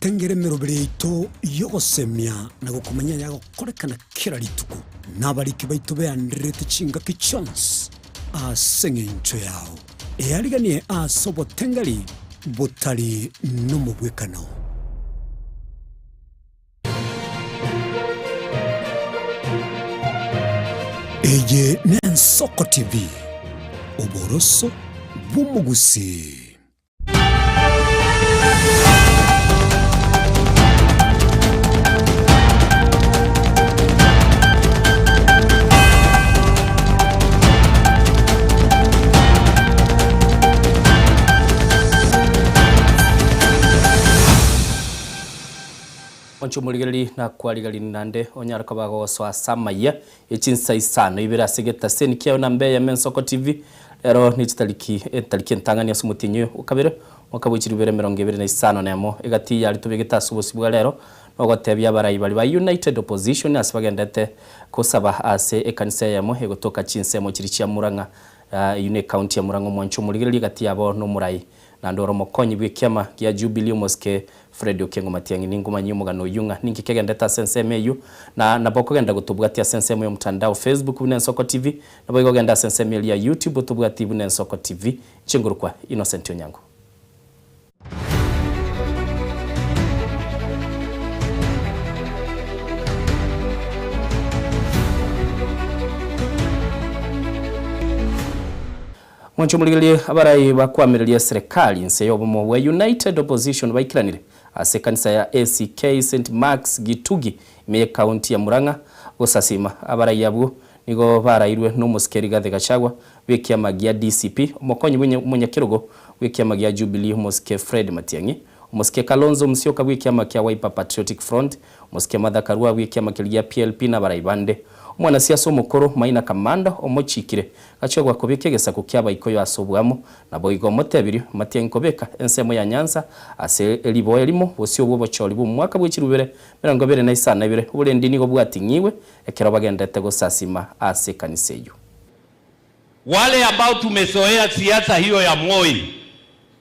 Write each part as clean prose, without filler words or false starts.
Gotengera emeroberi yaito y'ogosemia na gokomanya ayagokorekana kera rituko, na abariki baito beandererete chingaki chionsi ase engencho yao. Eariganie ase obotengeri botari nomobwekano. Eye n'Ensoko TV, oboroso bw'omogusii. Onche omorigereria nakwarigereria naende onyare koba gogosoa ase amayia ye chinsa isano ibere ase egetaseni kiao namba eyemo Ensoko TV. Rero ne chitariki etariki entang'ani ase omotienyi oyo o kabere omwaka bwe chilifu ibere emerongo ebere na isano na emo. Egati yaria tobegete ase obosio bwa rero nogotebia abarai baria ba United Opposition ase bagendete kosaba ase ekanisa eyemo egotoka chinsemo chiria chia Murang'a eyio ne ecounty ya Murang'a omwancho omorigereria egati yabo nomorai Naende ore omokonyi bw'ekiama gia Jubilee omosike Fred Okengo Matiang'i ningomanyie omogano oyio ng'a ninki kegendete ase ensemo eyio na nabo okogenda gotobwatia ase ensemo y'omotandao Facebook buna Ensoko TV naboigo ogende ase ensemo eria ya YouTube otobwatie buna Ensoko TV. Inche ngorokwa Innocent Onyango. Mwanche omorigererie abarai bakoamereria eserekari inse y'obomo bwa United Opposition baikeranire ase ekanisa ya ACK St Mark's Gitugi ime y'ecounty ya Murang'a gosasima. Abarai abwo nigo barairwe n'omosike Rigathi Gachagua bw'ekiama gia DCP, omokonyi bw'omonyakerogo bw'ekiama gia Jubilee omosike Fred Matiang'i, omosike Kalonzo Musyoka bw'ekiama kia Wiper Patriotic Front, Omosike Martha Karua bw'ekiama keria gia PLP nabarai bande. Omwanasiasa omokoro Maina Kamanda omochiikire gachia gwakobeka egesaku ki'Abaikoyo ase oboamo, naboigo omotebirie Matiang'i kobeka ensemo ya Nyanza ase riboa erimo bosio bw'obochori bw'omwaka bwe chirubere 2022. Oborendi nigo bwating'igwe ekero bagendete gosasima ase ekanisa eyio. Wale ambao tumezoea siasa hiyo ya Moi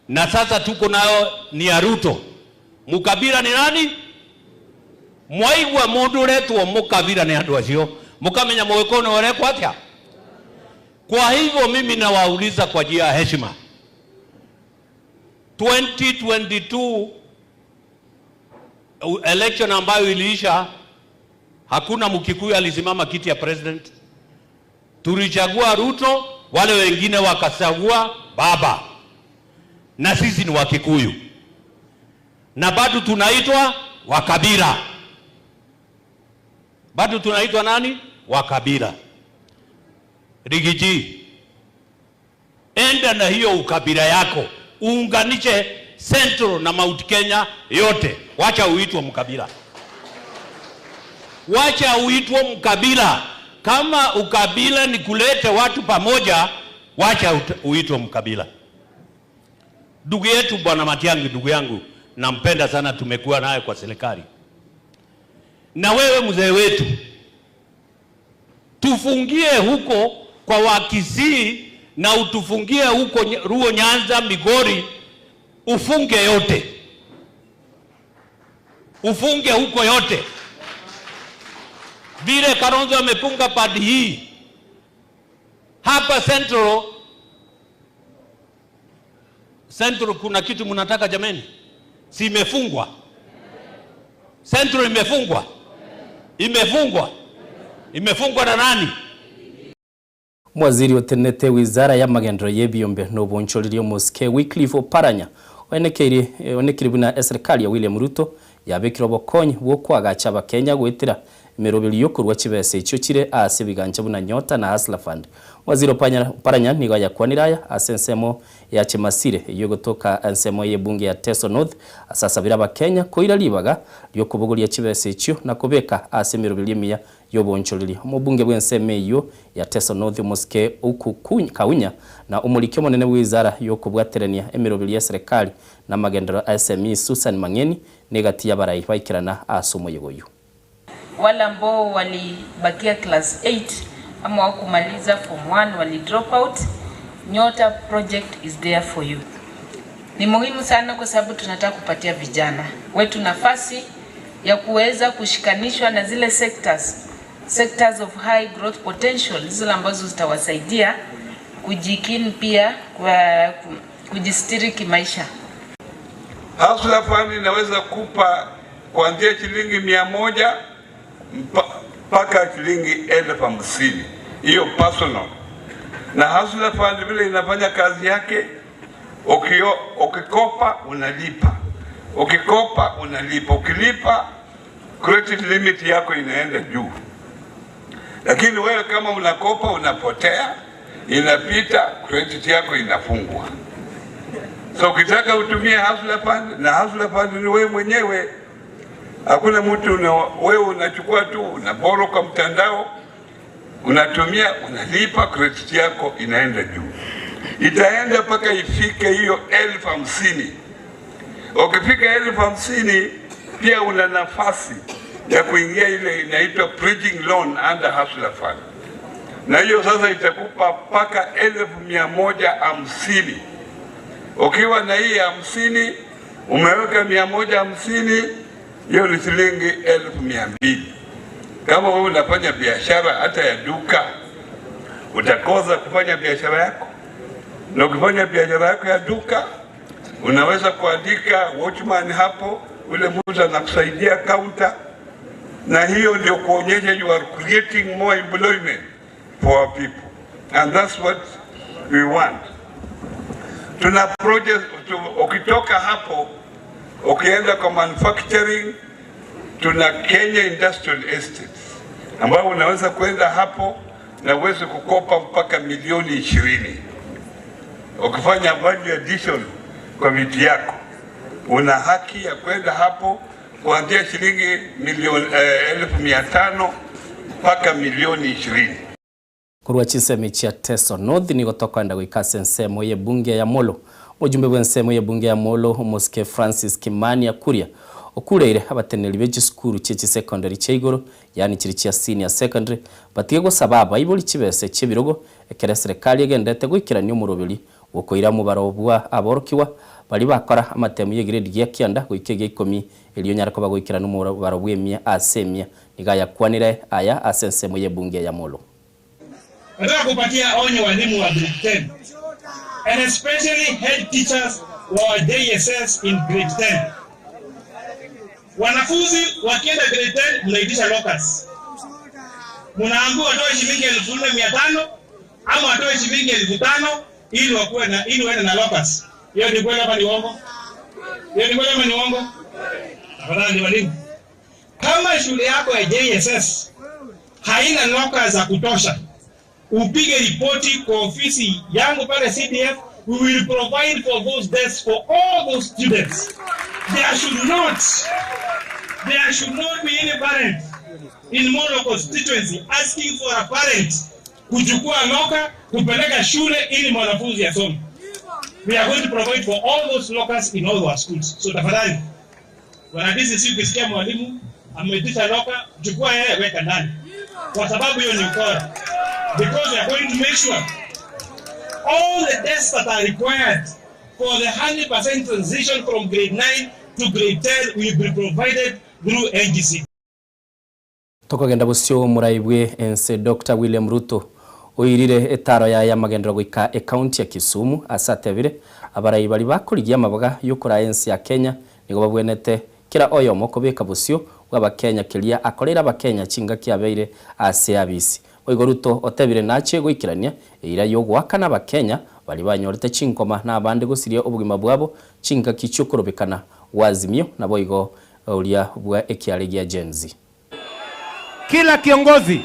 na sasa tuko nayo ni ya Ruto. Mukabila ni nani? Mwaigua mundu uretwo mukabila ni andu acio mukamenya mugikuyu ni urekwo atia. Kwa hivyo mimi nawauliza kwa njia ya heshima, 2022 election ambayo iliisha, hakuna mkikuyu alisimama kiti ya president. Tulichagua Ruto, wale wengine wakachagua baba, na sisi ni Wakikuyu na bado tunaitwa Wakabila, bado tunaitwa nani? Wakabila. Rigiji, enda na hiyo ukabila yako uunganishe Central na Mount Kenya yote, wacha uitwe mkabila, wacha uitwe mkabila. Kama ukabila ni kulete watu pamoja, wacha uitwe mkabila. Ndugu yetu Bwana Matiang'i, ndugu yangu, nampenda sana, tumekuwa naye kwa serikali. Na wewe mzee wetu, tufungie huko kwa Wakisii na utufungie huko Luo Nyanza, Migori, ufunge yote, ufunge huko yote, vile Kalonzo amefunga padi hii hapa Central. Central kuna kitu mnataka jameni? Si imefungwa? Central imefungwa, imefungwa, imefungwa na nani? Omowaziri otenenete wizara y'amagenderero y'ebiombe na obonchoreri omosike Wycliffe Oparanya oenekeire oenekire buna eserikali ya William Ruto yabekire obokonyi bw'okoagacha abakenya goetera emeroberio y'okorua chibesa echio chire ase ebigancha buna Nyota na Hustler Fund. Omowaziri Oparanya nigo ayakwanire aya ase ensemo ya Chemasire eyio egotoka ensemo y'ebunge ya Teso North ase asabire abakenya koira ribaga riokobogoria chibesa echio na kobeka ase emeroberio emiya y'obonchoreri. Omobunge bw'ensemo eyio ya Teso North omosike Ouku Kaunya na omoriki omonene bw'ewizara y'okobwaterania emeroberio y'eserekari na amagenderero a SME Susan Mang'eni negati y'abarai baikerana ase omoyega oyio. Wale ambao walibakia class 8 ama hawakumaliza form 1 wali drop out, Nyota project is there for you. Ni muhimu sana kwa sababu tunataka kupatia vijana wetu nafasi ya kuweza kushikanishwa na zile sectors, sectors of high growth potential, zile ambazo zitawasaidia kujikimu pia kwa kujistiri kimaisha. Hustler Fund inaweza kupa kuanzia shilingi 100 mpaka shilingi 50,000, hiyo personal. Na Hustler Fund vile inafanya kazi yake, ukikopa unalipa, ukikopa unalipa, ukilipa credit limit yako inaenda juu. Lakini wewe kama unakopa unapotea, inapita, credit yako inafungwa. So ukitaka utumie Hustler Fund, na Hustler Fund ni wewe mwenyewe, hakuna mtu una, wewe unachukua tu unaborrow kwa mtandao unatumia, unalipa, credit yako inaenda juu, itaenda mpaka ifike hiyo 50,000. Ukifika 50,000 pia una nafasi ya kuingia ile inaitwa bridging loan under Hustler Fund, na hiyo sasa itakupa mpaka 150,000. Ukiwa na hii 50 umeweka 150, hiyo ni shilingi 200,000. Kama wewe unafanya biashara hata ya duka, utakosa kufanya biashara yako? Na ukifanya biashara yako ya duka, unaweza kuandika watchman hapo, ule mtu anakusaidia counter, na hiyo ndio kuonyesha you are creating more employment for our people and that's what we want. Tuna project ukitoka hapo ukienda kwa manufacturing, tuna Kenya Industrial Estates ambayo unaweza kwenda hapo na uweze kukopa mpaka milioni 20 ukifanya value addition kwa miti yako, una haki ya kwenda hapo kuanzia shilingi milioni 500,000 mpaka milioni 20. Korwa chinsemo chia Teso North nigo tokoenda goika ase ensemo y'ebunge ya Molo. Omojumbe bw'ensemo y'ebunge ya Molo Omosike Francis Kimani Kuria okureire abateneneri be chisukuru chie chisecondary chia igoro yaani chiri chia senior secondary batige gosaba abaibori chibese chiebirogo ekere serikali egendete goikerania omoroberi gokoira omobaro bwa aborokigwa bari bakora amatemu ya egrade gia kianda goika egia ikomi erio onyare koba goikerana omobaro bwa emia ase emia niga ayakwanire aya ase ensemo y'ebunge ya Molo. Nataka kupatia onyo walimu wa grade 10 and especially head teachers wa JSS in grade 10. Wanafunzi wakienda grade 10 mnaitisha lockers. Mnaambiwa watoe shilingi 4,500 ama watoe shilingi 5,000 ili wakuwe na ili waende na lockers. Hiyo ni kweli ama ni uongo? Hiyo ni kweli ama ni uongo? Tafadhali walimu. Kama shule yako ya JSS haina lockers za kutosha, upige ripoti kwa ofisi yangu pale CDF. We will provide for those desks for all those students. There should not be any parent in Molo constituency asking for a parent kuchukua locker kupeleka shule ili mwanafunzi asome. We are going to provide for all those lockers in all our schools. So tafadhali, bwana DCC, ukisikia mwalimu ameitisha locker, chukua yeye weka ndani, kwa sababu hiyo ni ukora, because we are going to make sure all the desks that are required for the 100% transition from grade 9 to grade 10 will be provided through NGC. Tokogenda bosio moraibwe ense Dr. William Ruto oirire etaro yaye amagendero goika ecounty ya Kisumu ase atebire abarai bari bakorigia amabaga yokora ense ya Kenya nigo babwenete kera oyomo kobeka bosio bwa abakenya keria akoreire abakenya chingaki abeire ase abisi. Oigo Ruto otebire nache goikerania eira yogoakana abakenya bari banyorete chinkoma na abande gosiria obogima bwabo chingaki chiokorobekana wa Azimio nabo igo oria bwa ekiare gia Gen Z. Kila kiongozi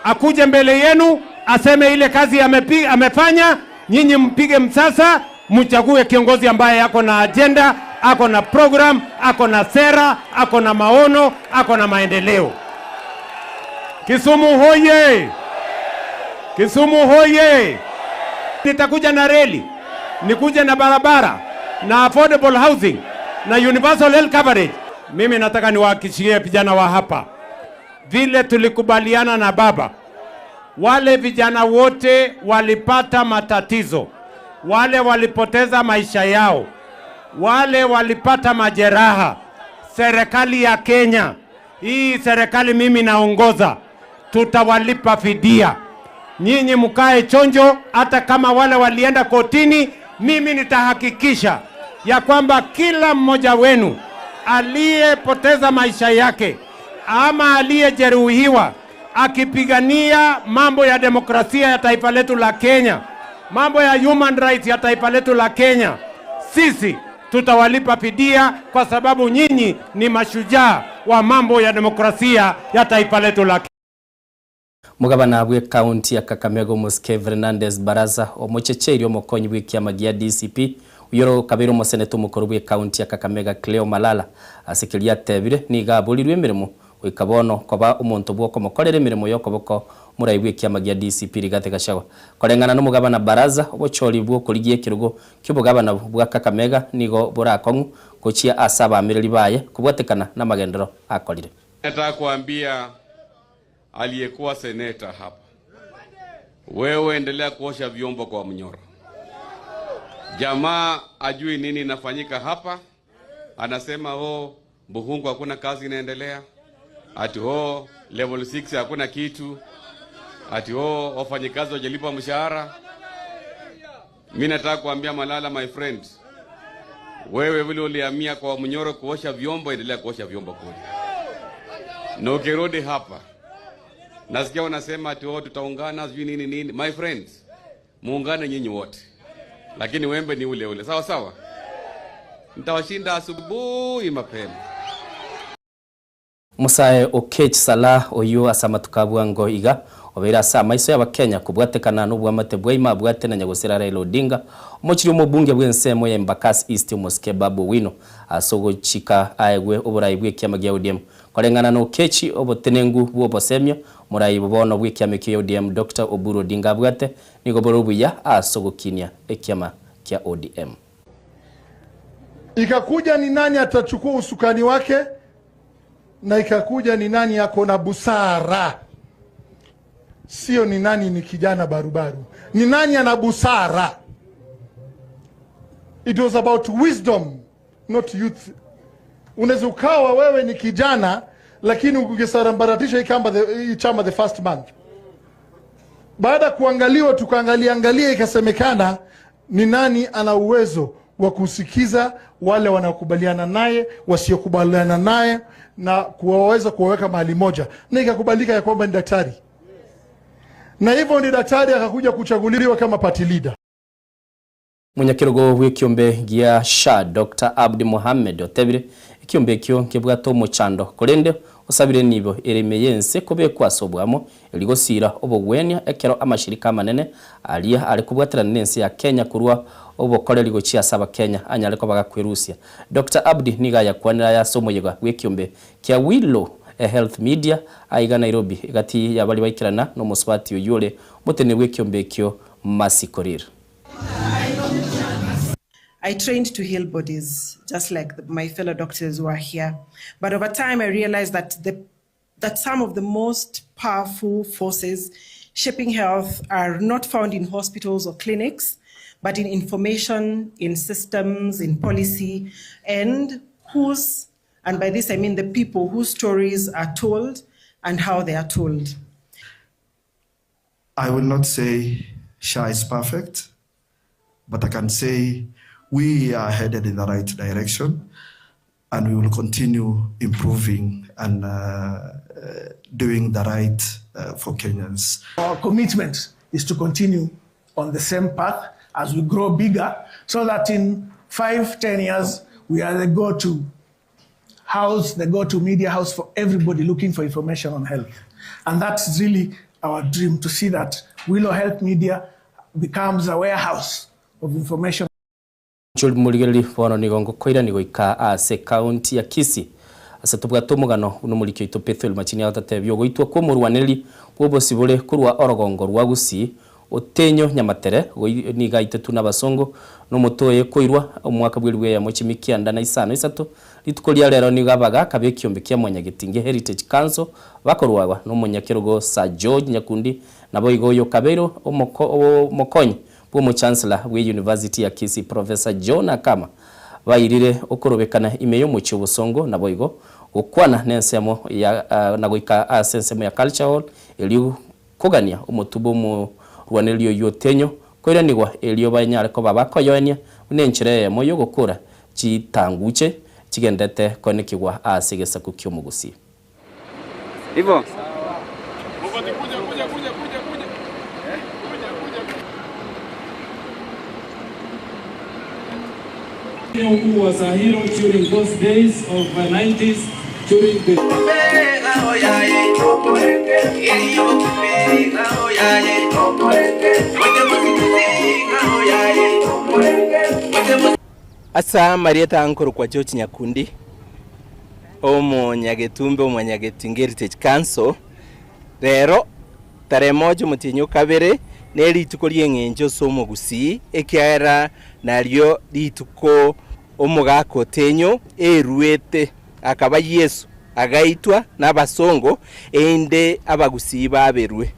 akuje mbele yenu aseme ile kazi amefanya, nyinyi mpige msasa, mchague kiongozi ambaye ako na agenda, ako na program, ako na sera, ako na maono, ako na maendeleo. Kisumu hoye! Kisumu hoye! Nitakuja na reli, nikuje na barabara, na affordable housing, na universal health coverage. Mimi nataka niwahakikishie vijana wa hapa, vile tulikubaliana na baba, wale vijana wote walipata matatizo, wale walipoteza maisha yao, Wale walipata majeraha, serikali ya Kenya, hii serikali mimi naongoza, tutawalipa fidia. Nyinyi mkae chonjo, hata kama wale walienda kotini, mimi nitahakikisha ya kwamba kila mmoja wenu aliyepoteza maisha yake ama aliyejeruhiwa akipigania mambo ya demokrasia ya taifa letu la Kenya, mambo ya human rights ya taifa letu la Kenya, sisi tutawalipa fidia kwa sababu nyinyi ni mashujaa wa mambo ya demokrasia ya taifa letu la Kenya. Omogabana bw'Ekaunti ya Kakamega Omosike Fernandes Barasa omochecheirie omokonyi bw'ekiama gia DCP oyio ore okabeire omoseneta omokoro bw'Ekaunti ya Kakamega Cleo Malala ase keria atebire nigo aborirwe emeremo goika bono koba omonto bw'okomokorera emeremo y'okoboko morai bw'ekiama gia DCP Rigathi Gachagua. Koreng'ana nomogabana Barasa obochori bw'okorigia ekerogo ki'obogabana bwa Kakamega nigo borakong'u gochia ase abaamereri baye kobwatekana namagenderero akorire. Nataka kuambia aliyekuwa seneta hapa, wewe endelea kuosha vyombo kwa Mnyoro. Jamaa ajui nini inafanyika hapa, anasema oh, Buhungu hakuna kazi inaendelea, ati oh, level 6 hakuna kitu, ati oh, wafanyikazi wajalipwa mshahara. Mi nataka kuambia Malala, my friend, wewe vile ulihamia kwa Mnyoro kuosha vyombo, endelea kuosha vyombo kule, na ukirudi hapa nasikia wanasema ati oh, tutaungana sijui nini nini. My friends, muungane nyinyi wote, lakini wembe ni ule ule, sawa sawa. Nitawashinda asubuhi mapema. Omosae Oketch Salah oyio ase amatuko a bwango iga obeire ase amaiso y'Abakenya kobwatekana nobwamate bwaime abwate na nyagosira Raila Odinga, omochiri omobunge bw'ensemo ya Embakasi East omosike Babu Owino ase ogochika aegwe oborai bw'ekiama gia ODM. Koreng'ana na Oketch obotenengu bw'obosemia omorai bono bw'ekiama ekio ya ODM Doctor Oburu Odinga abwate nigo bore obuya ase ogokinia ekiama kia ODM. Ikakuja ni nani atachukua usukani wake, na ikakuja ni nani ako na busara, sio ni nani ni kijana barubaru, ni nani ana busara. It was about wisdom not youth. Unaweza ukawa wewe ni kijana lakini ungesambaratisha hii kamba the, hii chama the first month. Baada ya kuangaliwa tukaangalia angalia, ikasemekana ni nani ana uwezo wa kusikiza wale wanaokubaliana naye, wasiokubaliana naye na kuwaweza kuwaweka mahali moja, na ikakubalika ya kwamba ni daktari, na hivyo ni daktari akakuja kuchaguliwa kama party leader. Omonyakerogo bw'ekiombe gia SHA Doctor Abdi Mohamed otebire ekiombe ekio nkebwate omochando korende osabire nibo ere ime y'ense kobekwa ase oboamo erio gosiira obogwenia ekero amashirika amanene aria are kobwaterana n'ense ya Kenya korwa obokoreri gochia ase abakenya anyare koba gakwerusia. Doctor Abdi nigo ayakwanire aya ase omoyega bw'ekiombe kia Willow Health Media aiga Nairobi egati y'abaria baikerana nomosubati oyio ore omoteneneri bw'ekiombe ekio Mercy Korir. I trained to heal bodies, just like the, my fellow doctors who are here. But over time, I realized that, the, that some of the most powerful forces shaping health are not found in hospitals or clinics, but in information, in systems, in policy, and whose, and by this I mean the people whose stories are told and how they are told. I will not say SHA is perfect, but I can say we are headed in the right direction and we will continue improving and uh, uh, doing the right uh, for Kenyans. Our commitment is to continue on the same path as we grow bigger so that in 5, 10 years, we are the go-to house, the go-to media house for everybody looking for information on health. And that's really our dream to see that Willow Health Media becomes a warehouse of information. Inche morigereria bono nigo ngokoirania goika ase ekaunti ya Kisii ase tobwate omogano buna omoriki oito Pethuel Machini agotatebia ogoitwa kw'omorwanereri bw'obosibore korwa orogongo rwa Gusii Otenyo Nyamatere nigo aitetwe nabasongo nomote oye koirwa omwaka bw'elibu eyemo chimi kianda na isano isato. Rituko ria rero nigo abagaka b'ekiombe kia Mwanyagetinge Heritage Council bakorwagwa nomonyakerogo Sir George Nyakundi naboigo oyo okabeire omokonyi bw'omochancellor bwe University ya Kisii Professor John Akama. bairire okorobekana ime y'omochie obosongo naboigo gokwana nensemo ya na goika ase ensemo ya Culture Hall erio kogania omotubo omorwanereria oyio otenyo koiranigwa erio banyare koba bakoyoenia buna enchera eyemo y'ogokora chitanguche chigendete koenekigwa ase egesaku ki'omogusii. Hivyo. Who was a hero during those days of the 90s during the Ase amarieta nkorokwa George Nyakundi, omonyagetumbe omonyagetinga Heritage Council, rero tarehe moja omotienyi o kabere ne rituko ri'eng'encho ase omogusii ekiagera nario rituko omogaka otenyo eruete akaba Yeso agaitwa nabasongo erinde abagusii baberwe.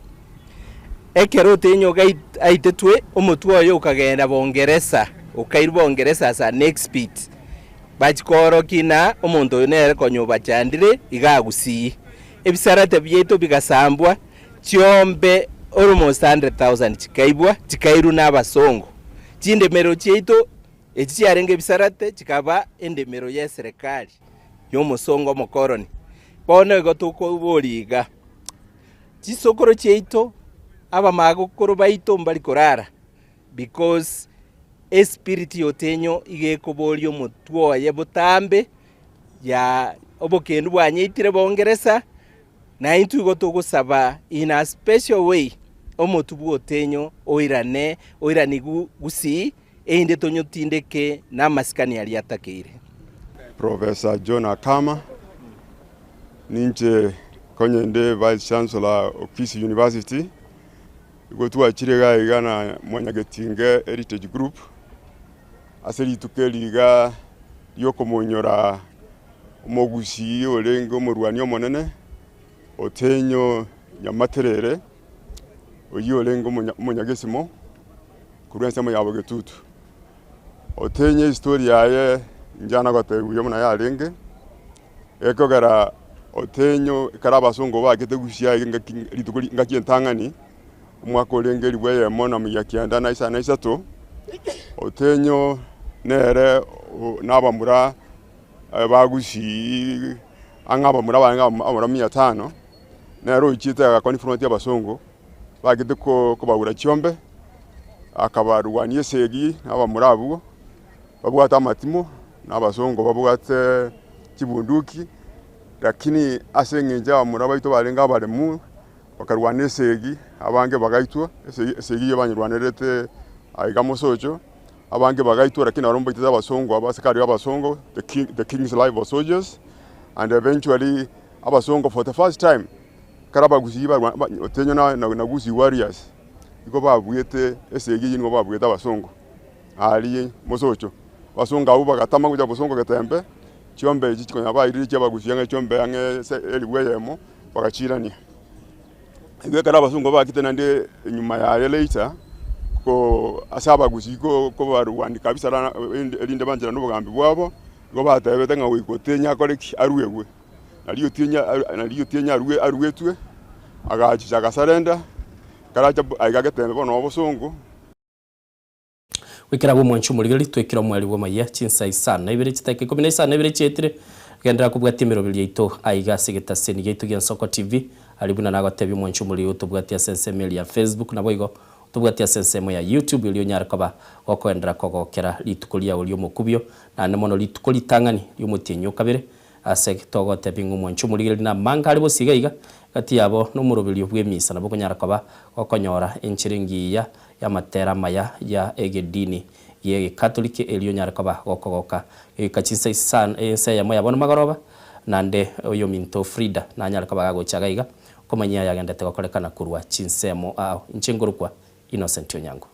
Ekero otenyo aitetwe omotwe oye okagenda bongeresa okairwa bongeresa as an expit Bachia koorokia ng'a omonto oyo nere konya obachandire iga agusii. Ebisarate biaito bigasambwa, chiombe almost 100,000 chikaibwa, chikairwa nabasongo. Chindemero chiaito echi chiarenge ebisarate chikaba endemero y'eserekari y'omosongo omokoroni. Bono igo tokoboria iga, chisokoro chiaito, abamagokoro baito mbari korara because Espiriti y'otenyo iga ekoboria omotwe oye botambe ya obokendu bwanyeitire bongeresa, na intwe igo togosaba in a special way omotwe bw'otenyo oirane oiranigwe gusii erinde tonyotindeke namasikani aria atakeire. Professor John Akama, Ninche konye inde Vice Chancellor o Kisii University. Igo twachire iga iga na Mwanyagetinge Heritage Group ase rituko eri iga riokomonyora omogusii orenge omorwani omonene Otenyo Nyamaterere, oyio orenge omonyagesimo korwa ensemo ya Bogetutu. Otenyo estory yaye inche nagotebia buya buna yarenge. Gekogera otenyo ekero abasongo bachete gusii engaki rituko engaki entang'ani, omwaka orenge elifu eyemo na mia kianda na isano na isato, otenyo nere na abamura ba gusii ang'e abamura barenge abamura mia tano, nere ochiete agaconfront abasongo, bachete kobaura chiombe, akabarwania esegi na abamura abwo. Babwate amatimo, na abasongo babwate chibunduki, lakini ase eng'encho abamura baito barenge abaremu, bakarwana esegi, abange bagaitwa, esegi esegi eyio banyerwanerete aiga mosocho, abange bagaitwa lakini barabwo mbaitete abasongo aba asikari ba abasongo, the king the king's life soldiers, and eventually abasongo for the first time, ekero abagusii barwa ba otenyo na na gusii warriors, nigo babuete esegi eyio nigo babuete abasongo. Aria mosocho. Abasongo abwo bagatama gocha bosongo getembe, chiombe echi chikonya bairire chiabagusia ang'e chiombe ang'e ase elifu eyemo, bagachiirania. Igo ekero abasongo bakite naende enyuma yaye later, ko ase abagusii ko kobarwania kabisa rana erinde bancherane obogambi bwabo, nigo batebete ng'a goika otenye akore ki? Aruegwe. Nario otienyi nario otienyi arue aruetwe, agachicha agasurrender, ekero acha aiga getembe bono obosongo. Goikera abwo omwanchi omorigereria twekire omoerio bw'amayia chinsa isano na ibere chidakika ikomi na isano na ibere chiaetire, genderera kobwatia emeroberio yaito aiga ase egetaseni giaito gia Nsoko TV, aria buna nagotebia omwanchi omorigereria otobwatie ase ensemo eria ya Facebook naboigo otobwatie ase ensemo ya YouTube erio onyare koba gokoenderera kogokera rituko riao ri'omokubio naende mono rituko ritang'ani ri'omotienyi okabere Ase togotebia ng'a omwancho omorigereria namange are bosio iga iga, gati yabo nomoroberio bw'emisa nabo okonyara koba gokonyora enchera engiya y'amatera amaya ya egedini gi'egekatoliki erio onyare koba gokogoka goika chinsa isano ensa eyemo ya bono magoroba, naende oyominto Frida nanyare koba gagocha iga iga komanyia ayagendete gokorekana korwa chinsemo ao. Inche nkorokwa Innocent Onyango.